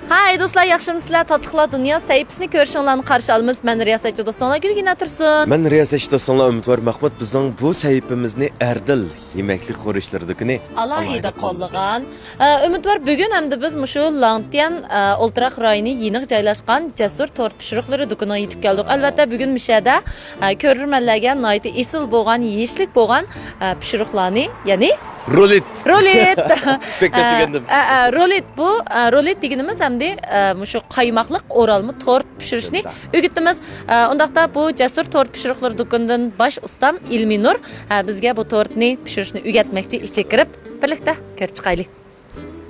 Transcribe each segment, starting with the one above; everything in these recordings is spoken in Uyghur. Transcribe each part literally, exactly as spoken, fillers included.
ھاي دوستلار، ياخشىمۇسىلەر؟ تاتلىقلار دۇنيا سەھىپىسىنى كۆرۈشۈڭلارنى قارشى ئالىمىز. مەن رىياسەتچى دوستۇڭلار گۈلگىنە تۇرسۇن. مەن رىياسەتچى دوستۇڭلار ئۈمىدۋار مەخمۇت. بىزنىڭ بۇ سەھىپىمىزنى ئەردىل يېمەكلىك خورىجلىرى دۇكىنى ئالاھىدە قوللىغان. ئە، ئۈمىدۋار، بۈگۈن ئەمدى بىز مۇشۇ لاڭتيەن، ئە، ئولتۇراق رايونى يېنىغا جايلاشقان جەسۇر تورت پىشۇرۇقلىرى دۇكىنىغا يېتىپ كەلدۇق. ئەلۋەتتە، بۈگۈن مۇشۇ يەردە، ئە، كۆرۈرمەنلەرگە ناھايىتى ئېسىل بولغان، يېيىشلىك بولغان، ئە، پىشۇرۇقلارنى، يەنى رۇلېت. رۇلېت. بەك تەس ئە، ئۆگەندىم. ئە، ئە، رۇلېت بۇ، ئە، رۇلېت دېگىنىمىز ئەمدى، ئە، مۇشۇ قايماقلىق ئورالما تورت پىشۇرۇشنى ئۆگىتىمىز. ئە، ئۇنداقتا بۇ جەسۇر تورت پىشۇرۇقلىرى دۇكىنىدىن باش ئۇستام ئىلمىنۇر، ئە، بىزگە بۇ تورتنى پىشۇرۇشنى ئۆگەتمەكچى. ئىچىگە كىرىپ، بىرلىكتە كۆرۈپ چىقايلى.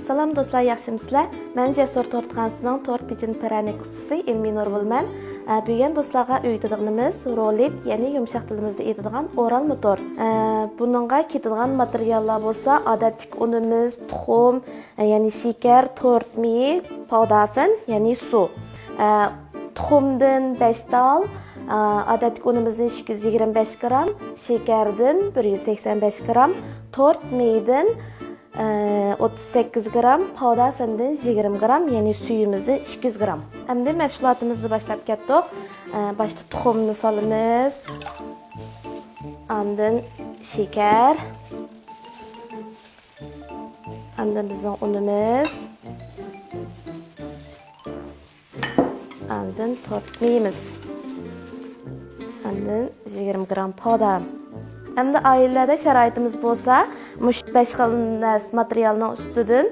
سالام دوستلار، ياخشىمۇسىلەر؟ مەن جەسۇر تورتخانىسىنىڭ تورت پېچىنە پىرەنىك ئۇستىسى ئىلمىنۇر بولىمەن. ئە، بۈگۈن دوستلارغا ئۆگىتىدىغىنىمىز رولېت، يەنى يۇمشاق تىلىمىزدا ئېيتىدىغان ئورالما تورت. ئە، بۇنىڭغا كېتىدىغان ماتېرىياللار بولسا ئادەتتىكى ئۇنىمىز، تۇخۇم، ئە، يەنى شېكەر، تورت مېيى، پاۋدارفىن، يەنى سۇ. ئە، تۇخۇمدىن بەش تال، ئە، ئادەتتىكى ئۇنىمىزدىن ئىككى يۈز يىگىرمە بەش گرام، شېكەردىن بىر يۈز سەكسەن بەش گرام، تورت مېيىدىن ئوتتۇز سەككىز گرام، پاۋدارفىندىن يىگىرمە گرام، يەنى سۈيىمىزدىن ئىككى يۈز گرام. ئەمدى مەشغۇلاتىمىزنى باشلاپ كەتتۇق. ئە، باشتا تۇخۇمنى سالىمىز. ئاندىن شېكەر. ئاندىن بىزنىڭ ئۇنىمىز. ئاندىن تورت مېيىمىز. ئاندىن يىگىرمە گرام پودا. ئەمدى ئائىلىلەردە شارائىتىمىز بولسا، مۇشۇ بەش خىل نەرسە ماتېرىيالنىڭ ئۈستىدىن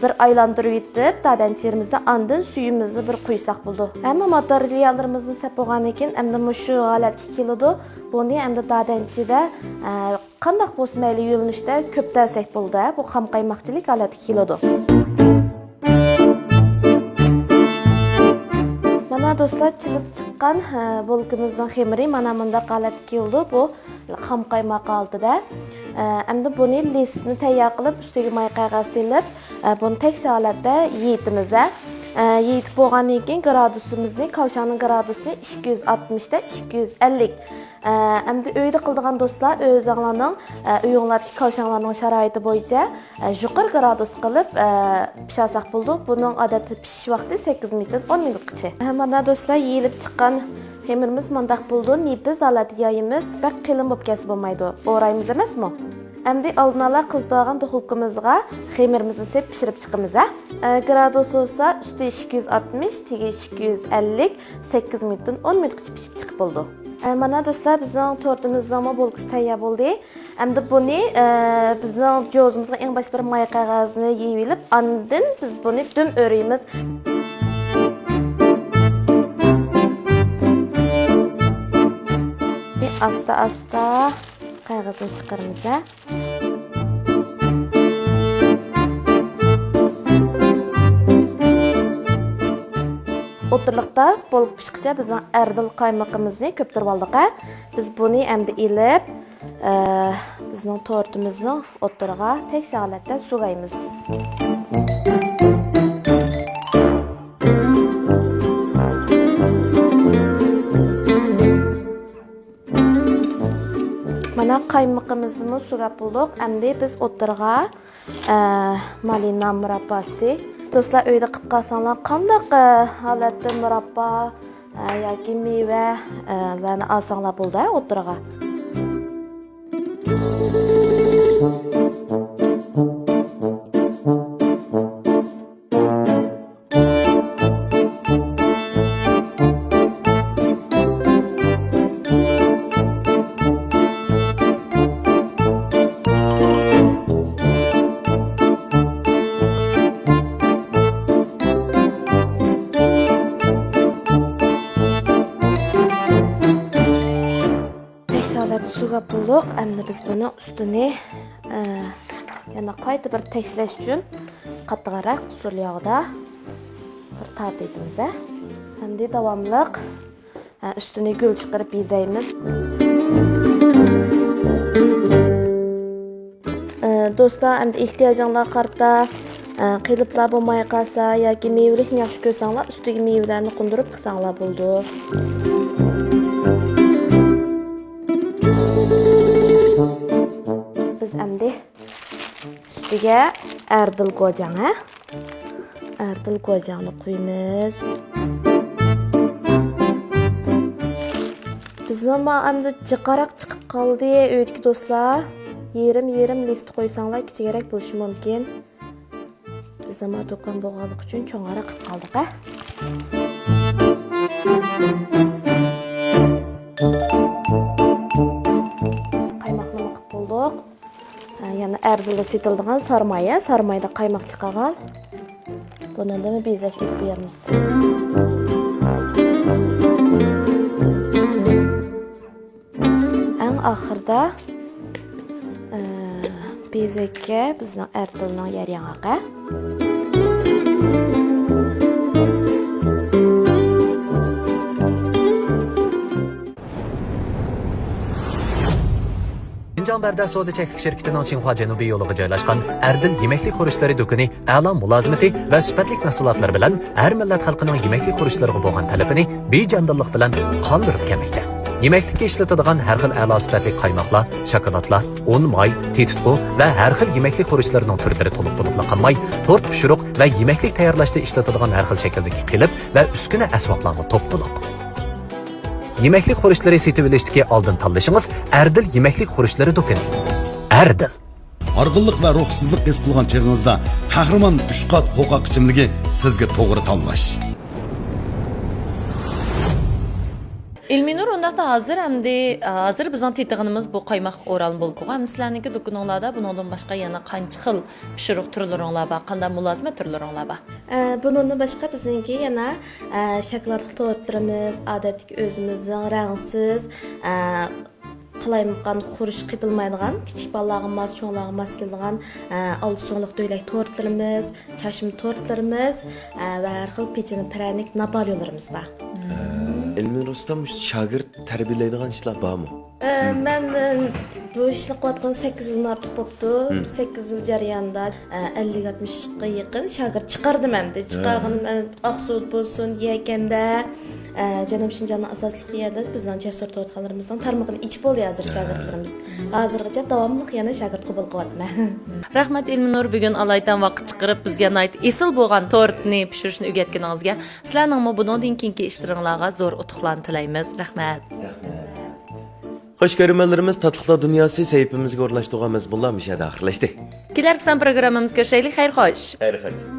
بىر ئايلاندۇرۇپ يېتىپ، دادەنچىلىرىمىزدە ئاندىن سۈيىمىزنى بىر قۇيساق بولىدۇ. ھەممە ماتېرىياللىرىمىزنى سەپ بولغاندىن كېيىن، ئەمدى مۇشۇ ھالەتكە كېلىدۇ. بۇنى ئەمدى دادەنچىدە، ئە، قانداق بولسا مەيلى يۆنىلىشتە كۆپتەلسەك بولىدۇ، بۇ خام قايماقچىلىك ھالەتكە كېلىدۇ. مانا دوستلار، چېلىپ چىققان، ھە، بولكىمىزنىڭ خېمىرى مانا مۇنداق ھالەتكە كېلىدۇ. بۇ خام قايماق ھالىتىدە. ئە، ئەمدى بۇنى لىستنى تەييار قىلىپ، ئۈستىگە ماي قەغەز سېلىپ، ئە، بۇنى تەكشى ھالەتتە يېيىتىمىز، ھە. ئە، يېيىتىپ بولغاندىن كېيىن گرادۇسىمىزنى، كاۋشاڭنىڭ گرادۇسىنى ئىككى يۈز ئاتمىشتىن ئىككى يۈز ئەللىك. ئە، ئەمدى ئۆيدە قىلىدىغان دوستلار، ئۆزۈڭلارنىڭ، ئە، ئۆيۈڭلاردىكى كاۋشاڭلارنىڭ شارائىتى بويىچە، ئە، يۇقىرى گرادۇس قىلىپ، ئە، پىشارساق بولىدۇ. بۇنىڭ ئادەتتە پىشىش ۋاقتى سەككىز مىنۇتتىن ئون مىنۇتقىچە. ھە، مانا دوستلار، يېيىلىپ چىققان خېمىرىمىز مانداق بولىدۇ. نېپىز ھالەتتە يايىمىز، بەك قېلىن بولۇپ كەتسە بولمايدۇ. ئورايمىز ئەمەسمۇ؟ ئەمدى ئالدىنئالا قىزىتىۋالغان دۇخوپكىمىزغا خېمىرىمىزنى سېلىپ پىشۇرۇپ چىقىمىز، ھە. ئە، گرادۇس بولسا ئۈستى ئىككى يۈز ئاتمىش، تېگى ئىككى يۈز ئەللىك، سەككىز مىنۇتتىن ئون مىنۇتقىچە پىشىپ چىقىپ بولىدۇ. ئە، مانا دوستلار، بىزنىڭ تورتىمىزنىڭمۇ بولكىسى تەييار بولدى. ئەمدى بۇنى، ئە، بىزنىڭ جوزىمىزغا ئەڭ باشتا بىر ماي قەغەزنى يېيىۋېلىپ، ئاندىن بىز بۇنى دۈم ئۆرۈيمىز. ئاستا-ئاستا قەغەزنى چىقىرىمىز، ھە. ئوتتۇرىلىقتا بولۇپ پىشقىچە بىزنىڭ ئەردىل قايمىقىمىزنى كۆپتۈرۈپ ئالدۇق، ھە. بىز بۇنى ئەمدى ئېلىپ، ئە، بىزنىڭ تورتىمىزنىڭ ئوتتۇرىغا تەكشى ھالەتتە سۇۋايمىز. مانا قايمىقىمىزنىمۇ سۇۋاپ بولدۇق. ئەمدى بىز ئوتتۇرىغا، ئە، مالىنا مۇرابباسى. دوستلار، ئۆيدە قىلىپ قالساڭلار، قانداق، ئە، ھالەتتە مۇراببا، ئە، ياكى مېۋە، ئە، لارنى ئالساڭلار بولىدۇ، ھە، ئوتتۇرىغا. بەك ھالەتتە سۇ كۆپ بولدۇق. ئەمدى بىز بۇنىڭ ئۈستىنى، ئە، يەنە قايتا بىر تەكشىلەش ئۈچۈن قاتتىقراق سۇ ياغدا بىر تارتىۋېتىمىز، ھە. ئەمدى داۋاملىق، ئە، ئۈستىنى گۈل چىقىرىپ بېزەيمىز. ئە، دوستلار، ئەمدى ئېھتىياجىڭلارغا قارىتا، ئە، قېلىپلار بولماي قالسا ياكى مېۋىلىكنى ياخشى كۆرسەڭلار، ئۈستىگە مېۋىلەرنى قوندۇرۇپ قىلساڭلار بولىدۇ. بىز ئەمدى ئۈستىگە ئەردىل گوجاڭ، ھە؟ ئەردىل گۇاجاڭنى قۇيىمىز. بىزنىڭ ما ئەمدى جىقراق چىقىپ قالدى، ئۆيدىكى دوستلار. يېرىم-يېرىم لىست قويساڭلار كىچىكرەك بولۇشى مۇمكىن. بىزنىڭ ما دۇكان بولغانلىقى ئۈچۈن چوڭراق قىلىپ قالدۇق، ھە؟ قايماقنىمۇ قىلىپ بولدۇق. ھە، يەنە ئەردىلدە سېتىلىدىغان سارماي، ھە، سارمايدا قايماق چىقارغان. بۇنىڭدىمۇ بېزەش ئېلىپ بېرىمىز. ئەڭ ئاخىرىدا، ئە، بېزەككە بىزنىڭ ئەردىلنىڭ يەر ياڭاقى. شىنجاڭ بەردە سودا چەكلىك شىركىتىنىڭ شىنخۇا جەنۇبىي يولىغا جايلاشقان ئەردىل يېمەكلىك خۇرۇچلىرى دۇكىنى ئەلا مۇلازىمىتى ۋە سۈپەتلىك مەھسۇلاتلىرى بىلەن ھەر مىللەت خەلقىنىڭ يېمەكلىك خۇرۇچلىرىغا بولغان تەلىپىنى بىجاندىللىق بىلەن قاندۇرۇپ كەلمەكتە. يېمەكلىككە ئىشلىتىدىغان ھەر خىل ئەلا سۈپەتلىك قايماقلار، شاكىلاتلار، ئۇن، ماي، تېتىتقۇ ۋە ھەر خىل يېمەكلىك خۇرۇچلىرىنىڭ تۈرلىرى تولۇق بولۇپلا قالماي، تورت پىشۇرۇق ۋە يېمەكلىك تەييارلاشتا ئىشلىتىدىغان ھەر خىل شەكىلدىكى قېلىپ ۋە ئۈسكۈنە ئەسۋابلارمۇ توپلۇلۇق. يېمەكلىك خۇرۇچلىرى سېتىۋېلىشتىكى ئالدىن تاللىشىڭىز ئەردىل يېمەكلىك خۇرۇچلىرى دۇكىنى. ئەردىل. ھارغىنلىق ۋە روھسىزلىق ھېس قىلغان چېغىڭىزدا قەھرىمان ئۈچ قات قوقاق ئىچىملىكى سىزگە توغرا تاللاش. ئىلمىنۇر، ئۇنداقتا ھازىر ئەمدى، ھازىر بىزنىڭ تېتىغىنىمىز بۇ قايماقلىق ئورالما بولكىغۇ. ئەمدى سىلەرنىڭكى دۇكىنىڭلاردا بۇنىڭدىن باشقا يەنە قانچە خىل پىشۇرۇق تۈرلىرىڭلار بار، قانداق مۇلازىمەت تۈرلىرىڭلار بار؟ ئە، بۇنىڭدىن باشقا بىزنىڭكى يەنە، ئە، شاكىلاتلىق تورتلىرىمىز، ئادەتتىكى ئۆزىمىزنىڭ رەڭسىز، ئە، قالايمىقان خۇرۇچ قېتىلمايدىغان، كىچىك بالىلارغا ماس، چوڭلارغا ماس كېلىدىغان، ئە، ئالتە سوڭلۇق دۆلەك تورتلىرىمىز، چاچما تورتلىرىمىز، ئە، ۋە ھەر خىل پېچىنە، پىرەنىك، ناپالېئونلىرىمىز بار. ئىلمىنۇر ئۇستام، مۇشۇ شاگىرت تەربىيەلەيدىغان ئىشلار بارمۇ؟ ئە، مەن، ئە، بۇ ئىشنى قىلىۋاتقىلى سەككىز يىلدىن ئارتۇق بوپتۇ. سەككىز يىل جەريانىدا، ئە، ئەللىك ئاتمىشقا يېقىن شاگىرت چىقاردىم ئەمدى. چىقارغىنىم، ئە، ئاقسۇ بولسۇن، يەكەندە، ئە، جەنۇبىي شىنجاڭنىڭ ئاساسلىق يەردە بىزنىڭ چەك سۈرتۈۋاتقانلىرىمىزنىڭ تارمىقىنى ئېچىپ بولدى ھازىر شاگىرتلىرىمىز. ھازىرغىچە داۋاملىق يەنە شاگىرت قوبۇل قىلىۋاتىمەن. رەھمەت ئىلمىنۇر، بۈگۈن ئالايىتەن ۋاقىت چىقىرىپ بىزگە ناھايىتى ئېسىل بولغان تورتنى پىشۇرۇشنى ئۆگەتكىنىڭىزگە. سىلەرنىڭمۇ بۇنىڭدىن كېيىنكى ئىشلىرىڭلارغا زور ئۇتۇقلارنى تىلەيمىز. رەھمەت. خوش كۆرۈرمەنلىرىمىز، تاتلىقلار دۇنياسى سەھىپىمىزگە ئورۇنلاشتۇرغان مەزمۇنلار مۇشۇ يەردە ئاخىرلاشتى. كېلەركى سان پروگراممىمىزدا كۆرۈشەيلى. خەير خوش. خەير خوش.